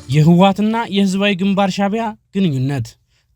የህወሓትና የህዝባዊ ግንባር ሻዕቢያ ግንኙነት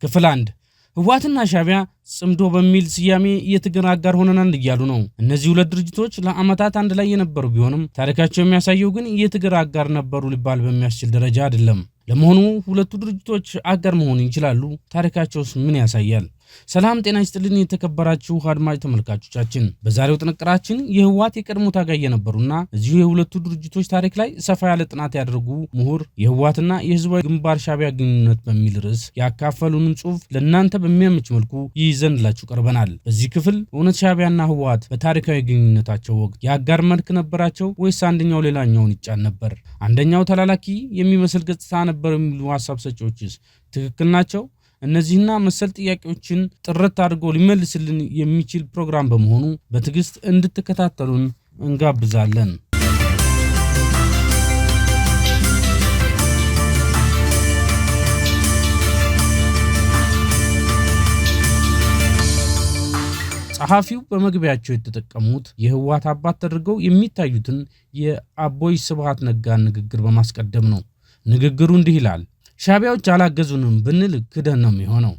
ክፍል 1። ህወሓትና ሻዕቢያ ጽምዶ በሚል ስያሜ የትግል አጋር ሆነናል እያሉ ነው። እነዚህ ሁለት ድርጅቶች ለዓመታት አንድ ላይ የነበሩ ቢሆንም ታሪካቸው የሚያሳየው ግን የትግል አጋር ነበሩ ሊባል በሚያስችል ደረጃ አይደለም። ለመሆኑ ሁለቱ ድርጅቶች አጋር መሆን ይችላሉ? ታሪካቸውስ ምን ያሳያል? ሰላም ጤና ይስጥልን የተከበራችሁ አድማጭ ተመልካቾቻችን፣ በዛሬው ጥንቅራችን የህወሓት የቀድሞ ታጋይ የነበሩና እዚሁ የሁለቱ ድርጅቶች ታሪክ ላይ ሰፋ ያለ ጥናት ያደረጉ ምሁር የህወሓትና የህዝባዊ ግንባር ሻዕቢያ ግንኙነት በሚል ርዕስ ያካፈሉንን ጽሑፍ ለእናንተ በሚያመች መልኩ ይዘንላችሁ ቀርበናል። በዚህ ክፍል እውነት ሻዕቢያና ህወሓት በታሪካዊ ግንኙነታቸው ወቅት የአጋር መልክ ነበራቸው ወይስ አንደኛው ሌላኛውን ይጫን ነበር? አንደኛው ተላላኪ የሚመስል ገጽታ ነበር የሚሉ ሀሳብ ሰጪዎችስ ትክክል ናቸው? እነዚህና መሰል ጥያቄዎችን ጥርት አድርጎ ሊመልስልን የሚችል ፕሮግራም በመሆኑ በትዕግስት እንድትከታተሉን እንጋብዛለን። ጸሐፊው በመግቢያቸው የተጠቀሙት የህወሓት አባት ተደርገው የሚታዩትን የአቦይ ስብሃት ነጋን ንግግር በማስቀደም ነው። ንግግሩ እንዲህ ይላል። ሻዕቢያዎች አላገዙንም ብንል ክደን ነው የሚሆነው።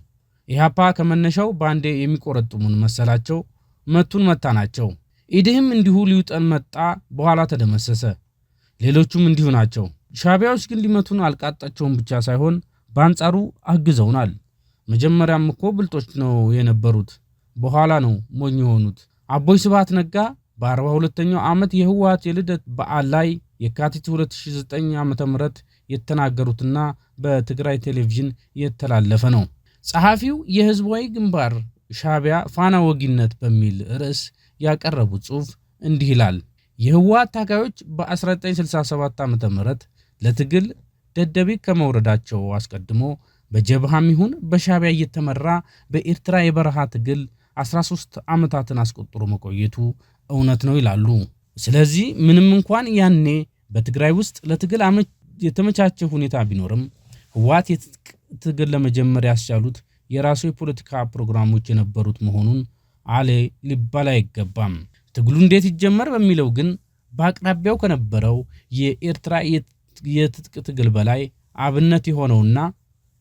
ኢህአፓ ከመነሻው ባንዴ የሚቆረጥሙን መሰላቸው፣ መቱን መታናቸው። ኢድህም እንዲሁ ሊውጠን መጣ፣ በኋላ ተደመሰሰ። ሌሎቹም እንዲሁ ናቸው። ሻዕቢያዎች ግን ሊመቱን አልቃጣቸውም ብቻ ሳይሆን በአንጻሩ አግዘውናል። መጀመሪያም እኮ ብልጦች ነው የነበሩት፣ በኋላ ነው ሞኝ የሆኑት። አቦይ ስብሃት ነጋ በ42ኛው ዓመት የህወሓት የልደት በዓል ላይ የካቲት 2009 ዓ.ም የተናገሩትና በትግራይ ቴሌቪዥን የተላለፈ ነው። ጸሐፊው የህዝባዊ ግንባር ሻዕቢያ ፋና ወጊነት በሚል ርዕስ ያቀረቡት ጽሑፍ እንዲህ ይላል። የህወሓት ታጋዮች በ1967 ዓ.ም ለትግል ደደቢት ከመውረዳቸው አስቀድሞ በጀብሃም ይሁን በሻዕቢያ እየተመራ በኤርትራ የበረሃ ትግል 13 ዓመታትን አስቆጥሮ መቆየቱ እውነት ነው ይላሉ። ስለዚህ ምንም እንኳን ያኔ በትግራይ ውስጥ ለትግል የተመቻቸ ሁኔታ ቢኖርም ህወሓት የትጥቅ ትግል ለመጀመር ያስቻሉት የራሱ የፖለቲካ ፕሮግራሞች የነበሩት መሆኑን አሌ ሊባል አይገባም። ትግሉ እንዴት ይጀመር በሚለው ግን በአቅራቢያው ከነበረው የኤርትራ የትጥቅ ትግል በላይ አብነት የሆነውና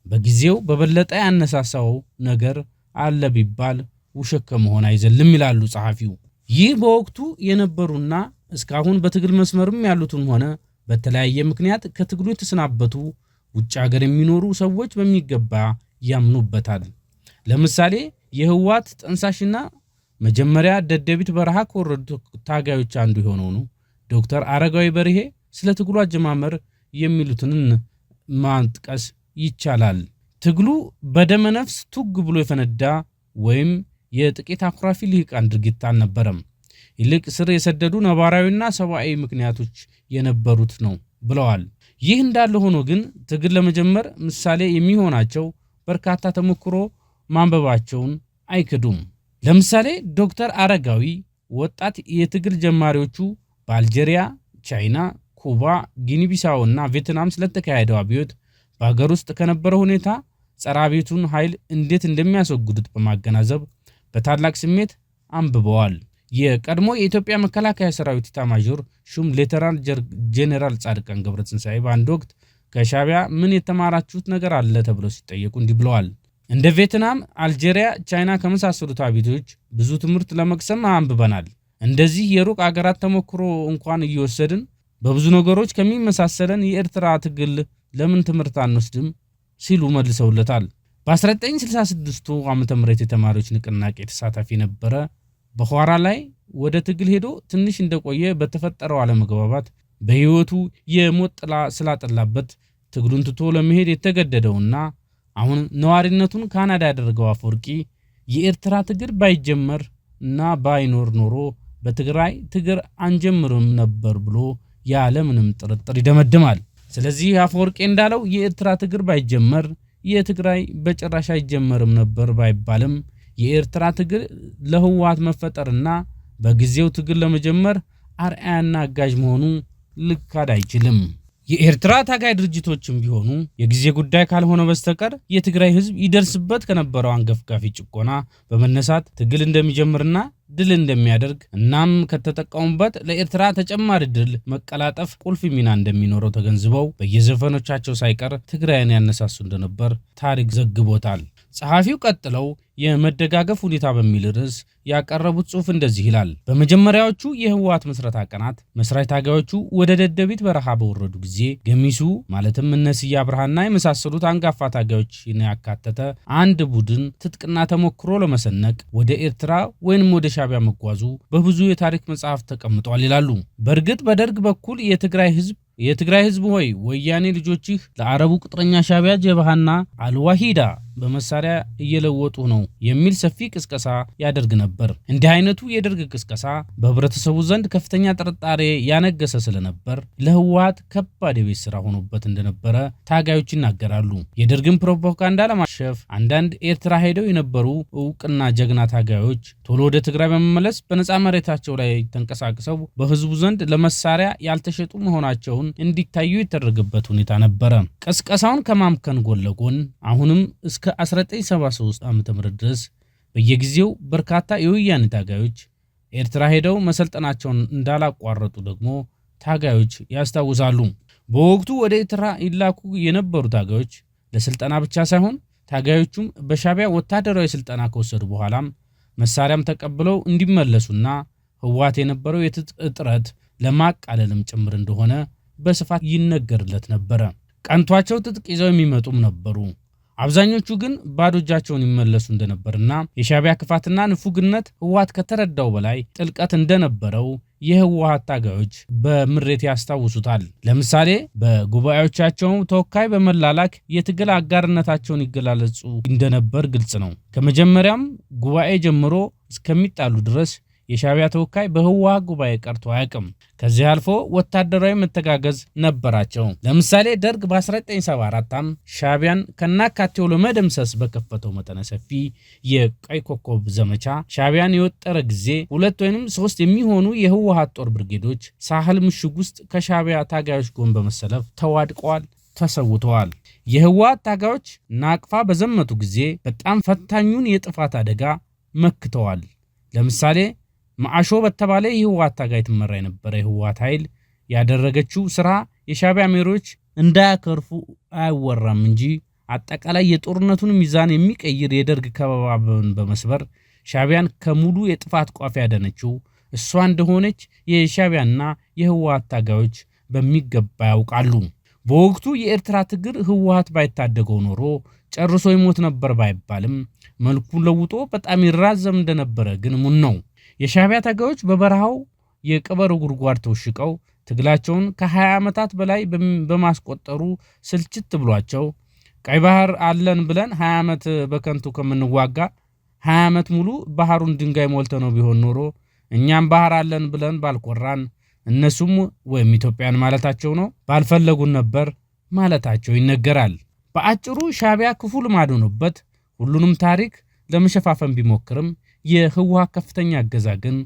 በጊዜው በበለጠ ያነሳሳው ነገር አለ ቢባል ውሸት ከመሆን አይዘልም ይላሉ ጸሐፊው። ይህ በወቅቱ የነበሩና እስካሁን በትግል መስመርም ያሉትም ሆነ በተለያየ ምክንያት ከትግሉ የተሰናበቱ ውጭ ሀገር የሚኖሩ ሰዎች በሚገባ ያምኑበታል። ለምሳሌ የህወሓት ጠንሳሽና መጀመሪያ ደደቢት በረሃ ከወረዱ ታጋዮች አንዱ የሆነው ነው ዶክተር አረጋዊ በርሄ ስለ ትግሉ አጀማመር የሚሉትን ማጥቀስ ይቻላል። ትግሉ በደመነፍስ ቱግ ብሎ የፈነዳ ወይም የጥቂት አኩራፊ ልሂቃን ድርጊት አልነበረም። ይልቅ ስር የሰደዱ ነባራዊና ሰብአዊ ምክንያቶች የነበሩት ነው ብለዋል። ይህ እንዳለ ሆኖ ግን ትግል ለመጀመር ምሳሌ የሚሆናቸው በርካታ ተሞክሮ ማንበባቸውን አይክዱም። ለምሳሌ ዶክተር አረጋዊ ወጣት የትግል ጀማሪዎቹ በአልጄሪያ፣ ቻይና፣ ኩባ፣ ጊኒቢሳው እና ቪየትናም ስለተካሄደው አብዮት በሀገር ውስጥ ከነበረው ሁኔታ ጸረ አብዮቱን ኃይል እንዴት እንደሚያስወግዱት በማገናዘብ በታላቅ ስሜት አንብበዋል። የቀድሞ የኢትዮጵያ መከላከያ ሰራዊት ኤታማዦር ሹም ሌተናል ጄኔራል ጻድቃን ገብረትንሳኤ በአንድ ወቅት ከሻዕቢያ ምን የተማራችሁት ነገር አለ ተብለው ሲጠየቁ እንዲህ ብለዋል። እንደ ቪየትናም፣ አልጄሪያ፣ ቻይና ከመሳሰሉት አብዮቶች ብዙ ትምህርት ለመቅሰም አንብበናል። እንደዚህ የሩቅ አገራት ተሞክሮ እንኳን እየወሰድን በብዙ ነገሮች ከሚመሳሰለን የኤርትራ ትግል ለምን ትምህርት አንወስድም ሲሉ መልሰውለታል። በ1966 ዓ.ም የተማሪዎች ንቅናቄ ተሳታፊ የነበረ በኋራ ላይ ወደ ትግል ሄዶ ትንሽ እንደቆየ በተፈጠረው አለመግባባት በህይወቱ የሞት ጥላ ስላጠላበት ትግሉን ትቶ ለመሄድ የተገደደውና አሁን ነዋሪነቱን ካናዳ ያደረገው አፈወርቂ የኤርትራ ትግል ባይጀመር እና ባይኖር ኖሮ በትግራይ ትግል አንጀምርም ነበር ብሎ ያለምንም ጥርጥር ይደመድማል። ስለዚህ አፈወርቂ እንዳለው የኤርትራ ትግል ባይጀመር የትግራይ በጭራሽ አይጀመርም ነበር ባይባልም የኤርትራ ትግል ለህወሓት መፈጠርና በጊዜው ትግል ለመጀመር አርአያና አጋዥ መሆኑ ልካድ አይችልም። የኤርትራ ታጋይ ድርጅቶችም ቢሆኑ የጊዜ ጉዳይ ካልሆነ በስተቀር የትግራይ ህዝብ ይደርስበት ከነበረው አንገፍጋፊ ጭቆና በመነሳት ትግል እንደሚጀምርና ድል እንደሚያደርግ እናም ከተጠቀሙበት ለኤርትራ ተጨማሪ ድል መቀላጠፍ ቁልፍ ሚና እንደሚኖረው ተገንዝበው በየዘፈኖቻቸው ሳይቀር ትግራይን ያነሳሱ እንደነበር ታሪክ ዘግቦታል። ጸሐፊው ቀጥለው የመደጋገፍ ሁኔታ በሚል ርዕስ ያቀረቡት ጽሑፍ እንደዚህ ይላል። በመጀመሪያዎቹ የህወሓት ምስረታ ቀናት መስራች ታጋዮቹ ወደ ደደቢት በረሃ በወረዱ ጊዜ ገሚሱ ማለትም እነ ስዬ አብርሃና የመሳሰሉት አንጋፋ ታጋዮችን ያካተተ አንድ ቡድን ትጥቅና ተሞክሮ ለመሰነቅ ወደ ኤርትራ ወይንም ወደ ሻዕቢያ መጓዙ በብዙ የታሪክ መጽሐፍ ተቀምጧል ይላሉ። በእርግጥ በደርግ በኩል የትግራይ ህዝብ ሆይ፣ ወያኔ ልጆችህ ለአረቡ ቅጥረኛ ሻዕቢያ ጀብሃና አልዋሂዳ በመሳሪያ እየለወጡ ነው የሚል ሰፊ ቅስቀሳ ያደርግ ነበር። እንዲህ አይነቱ የደርግ ቅስቀሳ በህብረተሰቡ ዘንድ ከፍተኛ ጥርጣሬ ያነገሰ ስለነበር ለህወሓት ከባድ የቤት ስራ ሆኖበት እንደነበረ ታጋዮች ይናገራሉ። የደርግን ፕሮፓጋንዳ ለማሸፍ አንዳንድ ኤርትራ ሄደው የነበሩ እውቅና ጀግና ታጋዮች ቶሎ ወደ ትግራይ በመመለስ በነፃ መሬታቸው ላይ ተንቀሳቅሰው በህዝቡ ዘንድ ለመሳሪያ ያልተሸጡ መሆናቸውን እንዲታዩ የተደረገበት ሁኔታ ነበረ። ቅስቀሳውን ከማምከን ጎን ለጎን አሁንም እስከ 1973 ዓ.ም ድረስ በየጊዜው በርካታ የወያኔ ታጋዮች ኤርትራ ሄደው መሰልጠናቸውን እንዳላቋረጡ ደግሞ ታጋዮች ያስታውሳሉ። በወቅቱ ወደ ኤርትራ ይላኩ የነበሩ ታጋዮች ለስልጠና ብቻ ሳይሆን ታጋዮቹም በሻዕቢያ ወታደራዊ ስልጠና ከወሰዱ በኋላም መሳሪያም ተቀብለው እንዲመለሱና ህወሓት የነበረው የትጥቅ እጥረት ለማቃለልም ጭምር እንደሆነ በስፋት ይነገርለት ነበረ። ቀንቷቸው ትጥቅ ይዘው የሚመጡም ነበሩ። አብዛኞቹ ግን ባዶ እጃቸውን ይመለሱ እንደነበርና የሻዕቢያ ክፋትና ንፉግነት ህወሓት ከተረዳው በላይ ጥልቀት እንደነበረው የህወሓት ታጋዮች በምሬት ያስታውሱታል። ለምሳሌ በጉባኤዎቻቸው ተወካይ በመላላክ የትግል አጋርነታቸውን ይገላለጹ እንደነበር ግልጽ ነው። ከመጀመሪያም ጉባኤ ጀምሮ እስከሚጣሉ ድረስ የሻዕቢያ ተወካይ በህወሓት ጉባኤ ቀርቶ አያውቅም። ከዚህ አልፎ ወታደራዊ መተጋገዝ ነበራቸው። ለምሳሌ ደርግ በ1974 ዓ.ም ሻዕቢያን ከናካቴው ለመደምሰስ በከፈተው መጠነ ሰፊ የቀይ ኮከብ ዘመቻ ሻዕቢያን የወጠረ ጊዜ 2 ወይም 3 የሚሆኑ የህወሓት ጦር ብርጌዶች ሳህል ምሽግ ውስጥ ከሻዕቢያ ታጋዮች ጎን በመሰለፍ ተዋድቀዋል፣ ተሰውተዋል። የህወሓት ታጋዮች ናቅፋ በዘመቱ ጊዜ በጣም ፈታኙን የጥፋት አደጋ መክተዋል። ለምሳሌ ማአሾ በተባለ የህወሓት ታጋይ ትመራ የነበረ የህወሓት ኃይል ያደረገችው ስራ የሻዕቢያ መሪዎች እንዳያከርፉ አይወራም እንጂ አጠቃላይ የጦርነቱን ሚዛን የሚቀይር የደርግ ከበባን በመስበር ሻዕቢያን ከሙሉ የጥፋት ቋፍ ያዳነችው እሷ እንደሆነች የሻዕቢያና የህወሓት ታጋዮች በሚገባ ያውቃሉ። በወቅቱ የኤርትራ ትግል ህወሓት ባይታደገው ኖሮ ጨርሶ ይሞት ነበር ባይባልም መልኩን ለውጦ በጣም ይራዘም እንደነበረ ግን እሙን ነው። የሻዕቢያ ታጋዮች በበረሃው የቀበሮ ጉድጓድ ተውሽቀው ትግላቸውን ከ20 ዓመታት በላይ በማስቆጠሩ ስልችት ብሏቸው ቀይ ባህር አለን ብለን 20 ዓመት በከንቱ ከምንዋጋ 20 ዓመት ሙሉ ባህሩን ድንጋይ ሞልተ ነው ቢሆን ኖሮ እኛም ባህር አለን ብለን ባልኮራን፣ እነሱም ወይም ኢትዮጵያን ማለታቸው ነው ባልፈለጉን ነበር ማለታቸው ይነገራል። በአጭሩ ሻዕቢያ ክፉ ልማድ ሆኖበት ሁሉንም ታሪክ ለመሸፋፈን ቢሞክርም የህወሓት ከፍተኛ እገዛ ግን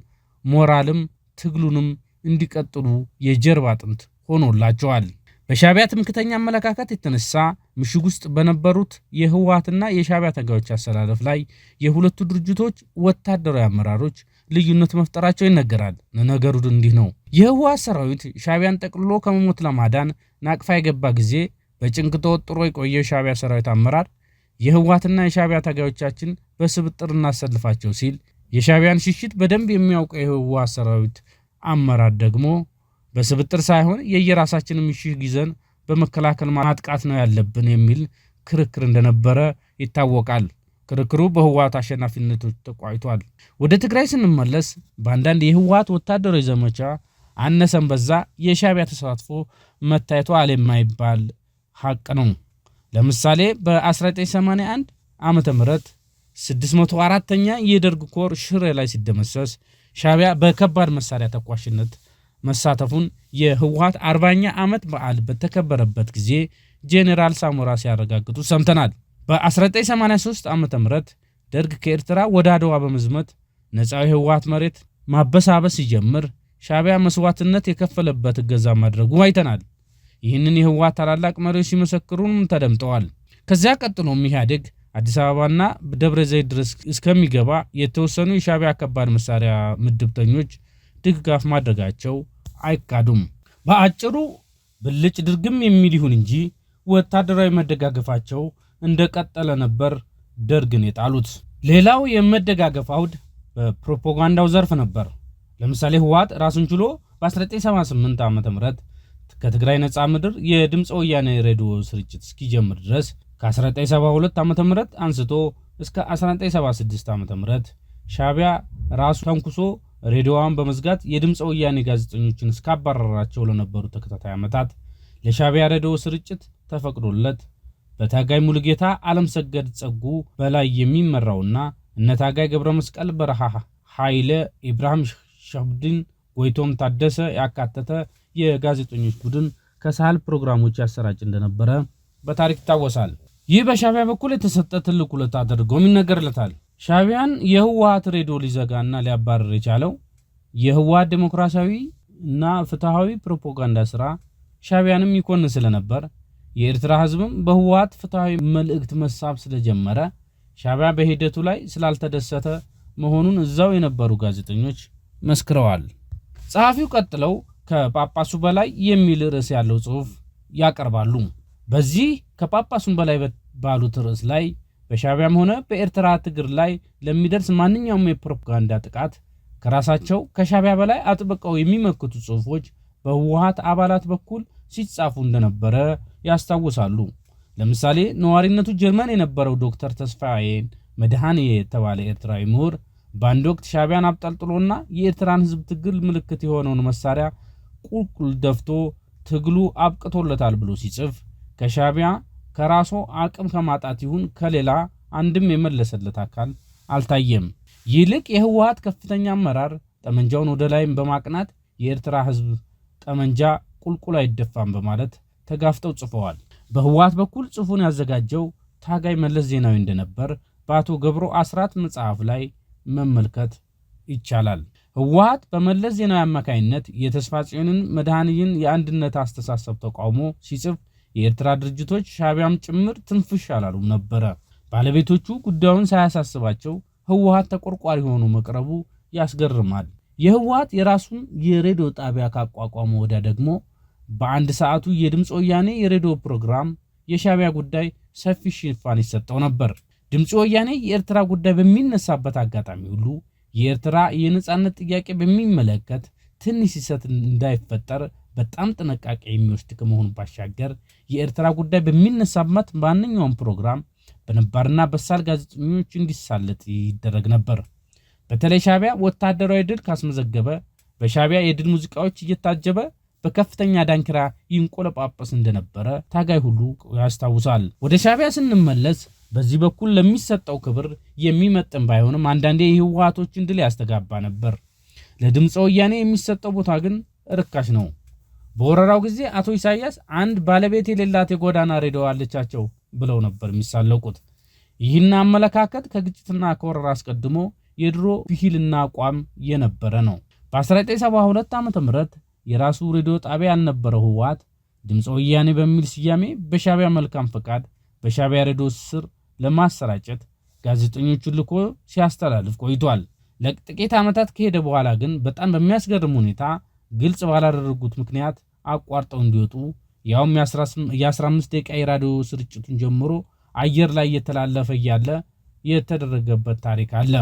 ሞራልም ትግሉንም እንዲቀጥሉ የጀርባ አጥንት ሆኖላቸዋል። በሻዕቢያ ትምክተኛ አመለካከት የተነሳ ምሽግ ውስጥ በነበሩት የህወሓትና የሻዕቢያ ታጋዮች አሰላለፍ ላይ የሁለቱ ድርጅቶች ወታደራዊ አመራሮች ልዩነት መፍጠራቸው ይነገራል። ነገሩ እንዲህ ነው። የህወሓት ሰራዊት ሻዕቢያን ጠቅልሎ ከመሞት ለማዳን ናቅፋ የገባ ጊዜ በጭንቅ ተወጥሮ የቆየው የሻዕቢያ ሰራዊት አመራር የህወሓትና የሻዕቢያ ታጋዮቻችን በስብጥር እናሰልፋቸው ሲል፣ የሻዕቢያን ሽሽት በደንብ የሚያውቀው የህወሓት ሰራዊት አመራር ደግሞ በስብጥር ሳይሆን የየራሳችንን ምሽግ ይዘን በመከላከል ማጥቃት ነው ያለብን የሚል ክርክር እንደነበረ ይታወቃል። ክርክሩ በህወሓት አሸናፊነቶች ተቋጭቷል። ወደ ትግራይ ስንመለስ በአንዳንድ የህወሓት ወታደራዊ ዘመቻ አነሰም በዛ የሻዕቢያ ተሳትፎ መታየቱ አለ የማይባል ሀቅ ነው። ለምሳሌ በ1981 ዓመተ ምህረት 604ኛ የደርግ ኮር ሽሬ ላይ ሲደመሰስ ሻዕቢያ በከባድ መሳሪያ ተኳሽነት መሳተፉን የህወሓት 40ኛ ዓመት በዓል በተከበረበት ጊዜ ጄኔራል ሳሞራ ሲያረጋግጡ ሰምተናል። በ1983 ዓመተ ምህረት ደርግ ከኤርትራ ወደ አድዋ በመዝመት ነፃው የህወሓት መሬት ማበሳበስ ሲጀምር ሻዕቢያ መስዋዕትነት የከፈለበት እገዛ ማድረጉ አይተናል። ይህንን የህወሓት ታላላቅ መሪዎች ሲመሰክሩም ተደምጠዋል። ከዚያ ቀጥሎም ኢህአዴግ አዲስ አበባና ደብረ ዘይት ድረስ እስከሚገባ የተወሰኑ የሻዕቢያ ከባድ መሳሪያ ምድብተኞች ድጋፍ ማድረጋቸው አይካዱም። በአጭሩ ብልጭ ድርግም የሚል ይሁን እንጂ ወታደራዊ መደጋገፋቸው እንደቀጠለ ነበር ደርግን የጣሉት። ሌላው የመደጋገፍ አውድ በፕሮፓጋንዳው ዘርፍ ነበር። ለምሳሌ ህወሓት ራሱን ችሎ በ1978 ዓ.ም ከትግራይ ነፃ ምድር የድምፀ ወያኔ ሬዲዮ ስርጭት እስኪጀምር ድረስ ከ1972 ዓ.ም አንስቶ እስከ 1976 ዓ.ም ሻዕቢያ ራሱ ተንኩሶ ሬዲዮዋን በመዝጋት የድምፀ ወያኔ ጋዜጠኞችን እስካባረራቸው ለነበሩ ተከታታይ ዓመታት ለሻዕቢያ ሬዲዮ ስርጭት ተፈቅዶለት በታጋይ ሙሉጌታ ዓለምሰገድ ጸጉ በላይ የሚመራውና እነ ታጋይ ገብረ መስቀል በረሃ ኃይለ ኢብራሂም ሸብድን ጎይቶም ታደሰ ያካተተ የጋዜጠኞች ቡድን ከሳህል ፕሮግራሞች ያሰራጭ እንደነበረ በታሪክ ይታወሳል። ይህ በሻዕቢያ በኩል የተሰጠ ትልቅ ውለታ አድርጎም ይነገርለታል። ሻዕቢያን የህወሓት ሬዲዮ ሊዘጋና ሊያባርር የቻለው የህወሓት ዴሞክራሲያዊ እና ፍትሃዊ ፕሮፓጋንዳ ስራ ሻዕቢያንም ይኮንን ስለነበር የኤርትራ ህዝብም በህወሓት ፍትሃዊ መልእክት መሳብ ስለጀመረ ሻዕቢያ በሂደቱ ላይ ስላልተደሰተ መሆኑን እዛው የነበሩ ጋዜጠኞች መስክረዋል። ጸሐፊው ቀጥለው ከጳጳሱ በላይ የሚል ርዕስ ያለው ጽሑፍ ያቀርባሉ። በዚህ ከጳጳሱም በላይ ባሉት ርዕስ ላይ በሻዕቢያም ሆነ በኤርትራ ትግር ላይ ለሚደርስ ማንኛውም የፕሮፓጋንዳ ጥቃት ከራሳቸው ከሻዕቢያ በላይ አጥብቀው የሚመክቱ ጽሑፎች በህወሓት አባላት በኩል ሲጻፉ እንደነበረ ያስታውሳሉ። ለምሳሌ ነዋሪነቱ ጀርመን የነበረው ዶክተር ተስፋዬን መድኃኔ የተባለ ኤርትራዊ ምሁር በአንድ ወቅት ሻዕቢያን አብጠልጥሎና የኤርትራን ህዝብ ትግል ምልክት የሆነውን መሳሪያ ቁልቁል ደፍቶ ትግሉ አብቅቶለታል ብሎ ሲጽፍ ከሻዕቢያ ከራሱ አቅም ከማጣት ይሁን ከሌላ አንድም የመለሰለት አካል አልታየም። ይልቅ የህወሓት ከፍተኛ አመራር ጠመንጃውን ወደ ላይም በማቅናት የኤርትራ ህዝብ ጠመንጃ ቁልቁል አይደፋም በማለት ተጋፍጠው ጽፈዋል። በህወሓት በኩል ጽሑፉን ያዘጋጀው ታጋይ መለስ ዜናዊ እንደነበር በአቶ ገብሩ አስራት መጽሐፍ ላይ መመልከት ይቻላል። ህወሓት በመለስ ዜናዊ አማካይነት የተስፋ ጽዮንን መድኃኔን የአንድነት አስተሳሰብ ተቃውሞ ሲጽፍ የኤርትራ ድርጅቶች ሻዕቢያም ጭምር ትንፍሽ አላሉም ነበረ። ባለቤቶቹ ጉዳዩን ሳያሳስባቸው ህወሓት ተቆርቋሪ ሆኖ መቅረቡ ያስገርማል። የህወሓት የራሱን የሬዲዮ ጣቢያ ካቋቋመ ወዲያ ደግሞ በአንድ ሰዓቱ የድምፀ ወያኔ የሬዲዮ ፕሮግራም የሻዕቢያ ጉዳይ ሰፊ ሽፋን ይሰጠው ነበር። ድምፀ ወያኔ የኤርትራ ጉዳይ በሚነሳበት አጋጣሚ ሁሉ የኤርትራ የነጻነት ጥያቄ በሚመለከት ትንሽ ስህተት እንዳይፈጠር በጣም ጥንቃቄ የሚወስድ ከመሆኑ ባሻገር የኤርትራ ጉዳይ በሚነሳበት ማንኛውም ፕሮግራም በነባርና በሳል ጋዜጠኞች እንዲሳለጥ ይደረግ ነበር። በተለይ ሻዕቢያ ወታደራዊ ድል ካስመዘገበ በሻዕቢያ የድል ሙዚቃዎች እየታጀበ በከፍተኛ ዳንኪራ ይንቆለጳጰስ እንደነበረ ታጋይ ሁሉ ያስታውሳል። ወደ ሻዕቢያ ስንመለስ በዚህ በኩል ለሚሰጠው ክብር የሚመጥን ባይሆንም አንዳንዴ የህወሓቶችን ድል ያስተጋባ ነበር። ለድምፀ ወያኔ የሚሰጠው ቦታ ግን ርካሽ ነው። በወረራው ጊዜ አቶ ኢሳያስ አንድ ባለቤት የሌላት የጎዳና ሬዲዮ አለቻቸው ብለው ነበር የሚሳለቁት። ይህን አመለካከት ከግጭትና ከወረራ አስቀድሞ የድሮ ብሂልና አቋም የነበረ ነው። በ1972 ዓ.ም የራሱ ሬዲዮ ጣቢያ ያልነበረው ህወሓት ድምፀ ወያኔ በሚል ስያሜ በሻዕቢያ መልካም ፈቃድ በሻዕቢያ ሬዲዮ ስር ለማሰራጨት ጋዜጠኞቹን ልኮ ሲያስተላልፍ ቆይቷል። ለጥቂት ዓመታት ከሄደ በኋላ ግን በጣም በሚያስገርም ሁኔታ ግልጽ ባላደረጉት ምክንያት አቋርጠው እንዲወጡ ያውም የ15 ደቂቃ የራዲዮ ስርጭቱን ጀምሮ አየር ላይ እየተላለፈ እያለ የተደረገበት ታሪክ አለ።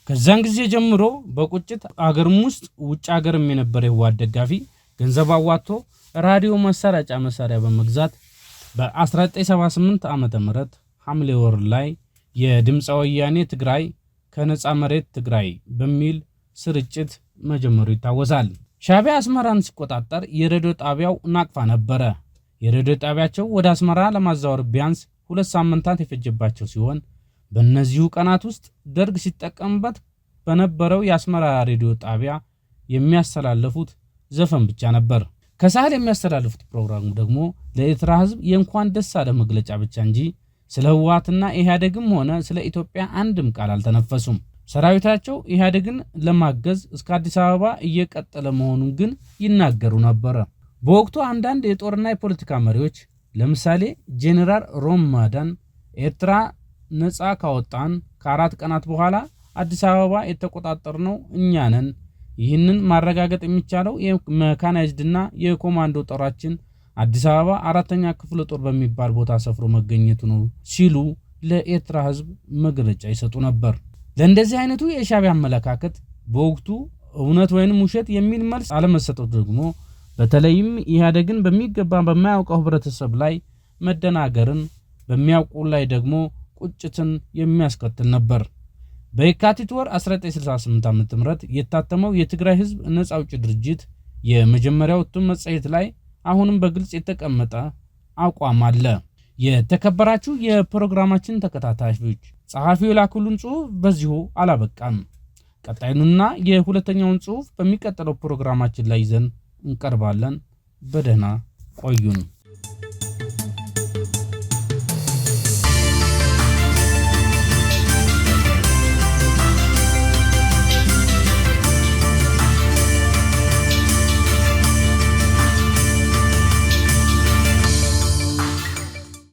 ከዛን ጊዜ ጀምሮ በቁጭት አገርም ውስጥ ውጭ አገርም የነበረ የህወሓት ደጋፊ ገንዘብ አዋጥቶ ራዲዮ መሰራጫ መሳሪያ በመግዛት በ1978 ዓ.ም ሐምሌ ወር ላይ የድምፀ ወያኔ ትግራይ ከነፃ መሬት ትግራይ በሚል ስርጭት መጀመሩ ይታወሳል። ሻዕቢያ አስመራን ሲቆጣጠር የሬዲዮ ጣቢያው ናቅፋ ነበረ። የሬዲዮ ጣቢያቸው ወደ አስመራ ለማዛወር ቢያንስ 2 ሳምንታት የፈጀባቸው ሲሆን በእነዚሁ ቀናት ውስጥ ደርግ ሲጠቀምበት በነበረው የአስመራ ሬዲዮ ጣቢያ የሚያስተላልፉት ዘፈን ብቻ ነበር። ከሳህል የሚያስተላልፉት ፕሮግራሙ ደግሞ ለኤርትራ ህዝብ የእንኳን ደስ አለ መግለጫ ብቻ እንጂ ስለ ህወሓትና ኢህአዴግም ሆነ ስለ ኢትዮጵያ አንድም ቃል አልተነፈሱም። ሰራዊታቸው ኢህአዴግን ለማገዝ እስከ አዲስ አበባ እየቀጠለ መሆኑን ግን ይናገሩ ነበር። በወቅቱ አንዳንድ የጦርና የፖለቲካ መሪዎች ለምሳሌ ጄኔራል ሮማዳን ኤርትራ ነፃ ካወጣን ከ4 ቀናት በኋላ አዲስ አበባ የተቆጣጠርነው እኛ ነን። ይህንን ማረጋገጥ የሚቻለው የመካናይዝድና የኮማንዶ ጦራችን አዲስ አበባ አራተኛ ክፍለ ጦር በሚባል ቦታ ሰፍሮ መገኘቱ ነው ሲሉ ለኤርትራ ሕዝብ መግለጫ ይሰጡ ነበር። ለእንደዚህ አይነቱ የሻዕቢያ አመለካከት በወቅቱ እውነት ወይንም ውሸት የሚል መልስ አለመሰጠቱ ደግሞ በተለይም ኢህአዴግን በሚገባ በማያውቀው ህብረተሰብ ላይ መደናገርን፣ በሚያውቁ ላይ ደግሞ ቁጭትን የሚያስከትል ነበር። በየካቲት ወር 1968 ዓ.ም የታተመው የትግራይ ህዝብ ነፃ አውጪ ድርጅት የመጀመሪያው እትም መጽሔት ላይ አሁንም በግልጽ የተቀመጠ አቋም አለ። የተከበራችሁ የፕሮግራማችን ተከታታዮች፣ ጸሐፊው የላኩልን ጽሑፍ በዚሁ አላበቃም። ቀጣዩንና የሁለተኛውን ጽሑፍ በሚቀጥለው ፕሮግራማችን ላይ ይዘን እንቀርባለን። በደህና ቆዩን።